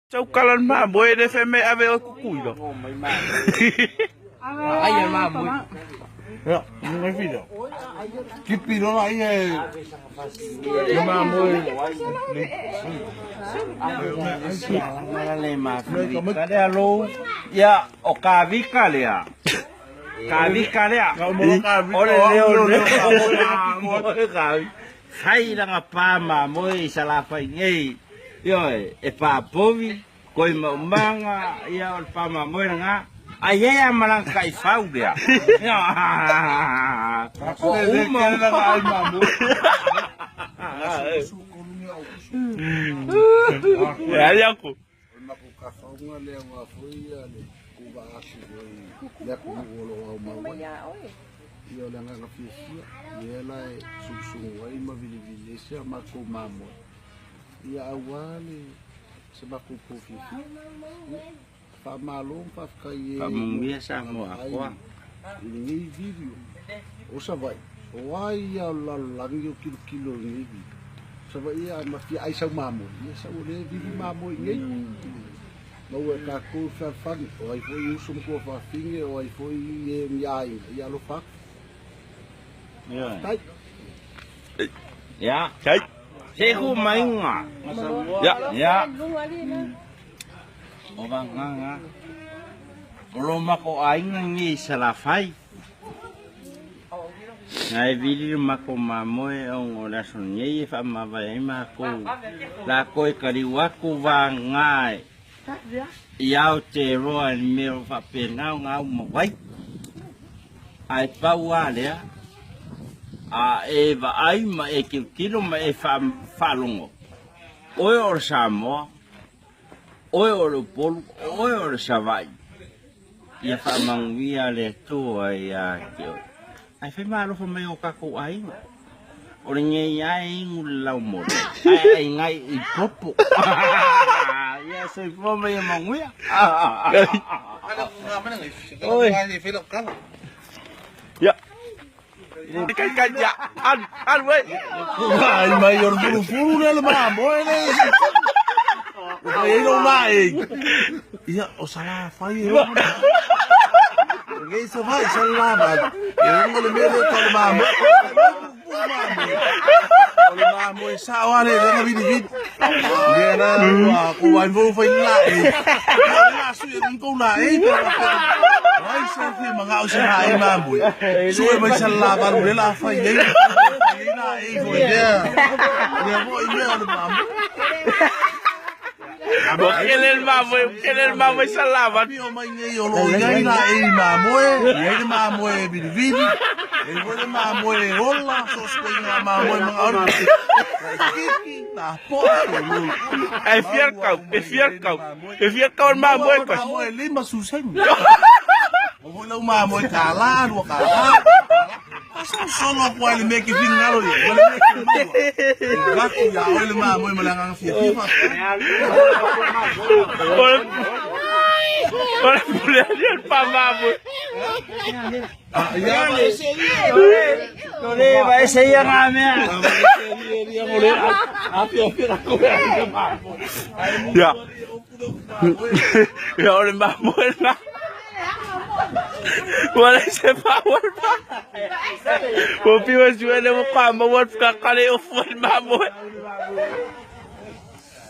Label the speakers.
Speaker 1: Sau kala le mamoe le fe me ave o kukuilo.
Speaker 2: Ai e mamoe.
Speaker 3: Ya, ngai filo. Kipi lola ia e le mamoe.
Speaker 1: Le ma lo ya o ka vika lea. Ka vika lea. O le leo leo ka Fai langa pa mamoe i salafai nei. Ioe, e pa povi, koi maumanga, ia o le pa mamoe langa. Ai e a malanga kai fau lea. O uma. E ali aku.
Speaker 3: Ia o le agaga fiafia, ia la e sungsungu ai ma vilivili ai se a matou mamoe, ia aua le se matou po fiafia. Ia, faamalo ma faafetai i e
Speaker 1: Faamanuia Samoa atoa.
Speaker 3: I lenei video o Savaii, o ai ia o le lalolagi o kilokilo i lenei video. Savaii ia a ma fia ai sau mamoe, ia sau o lea e vili mamoe i nei. Maua e tatou le fealofani, o ai foi uso ma tuafafine, o ai foi e ni aiga, ia alofa atu. Faafetai.
Speaker 1: Ya. Kai. Se ku mainga. Ya. Ya. O vanganga. O lo mako aiga ngi salafai. Ngai vili mako mamoe o ngo la son nei e fa mavae ai mako. La koi kariu aku vangai. I Aotearoa i mea o faapena o ngā uma wai. Ai pau a lea, a e vaai ma e tilotilo ma e faalogo, oe o le Samoa, oe o le Upolu, oe o le Savaii, ia faamanuia le Atua ia te oe. Ae fai ma alofa mai o tatou aiga. O lenei lava e inu le laumoli, ae ai nai i popo. Ia soifua ma ia manuia. Oi.
Speaker 3: Ya.
Speaker 1: Kai kai ya. Alu, alu e.
Speaker 3: Ai mai o le furufuru lea le mamoe le. O mai ai lou laei. Ia, o Salafai e o. Nei sa vai sa lava. E ongo le mea lea tau le mamoe. O le mamoe sao ale le nga vili vili. Lea la ua ko ai fo fai laei. La su e kou laei. Ai sa fi manga o sa ai mamoe. Su e mai sa lava le la fai nei. Ai laei fo lea. Lea mo i mea o le mamoe.
Speaker 1: O kele le mamoe, kele le mamoe sa lava.
Speaker 3: Pio mai nei o lo iai laei mamoe, iai le mamoe vilivili, iai foi le mamoe ola, so o se koiga mamoe manga ora. Kiki, na poa, lo.
Speaker 1: E fia kau, e fia kau. E fia kau le mamoe ko.
Speaker 3: Mamoe lima suseng. O foi lau mamoe kala, lua kala. Aso solo aku ai le mea ke fingalo ia, ma le mea ke maua. Vaku ia oe le mamoe ma le agaga fiafia faafetai.
Speaker 1: O le pule ali o le pa mamoe.
Speaker 3: Ia ma ese ia.
Speaker 1: Tole va ese ia ngā mea. Ya. Ya o le mamoe na. Ua le se pa ua le pa. Ua piwa sue le mo ka maua le kakale o fua le mamoe.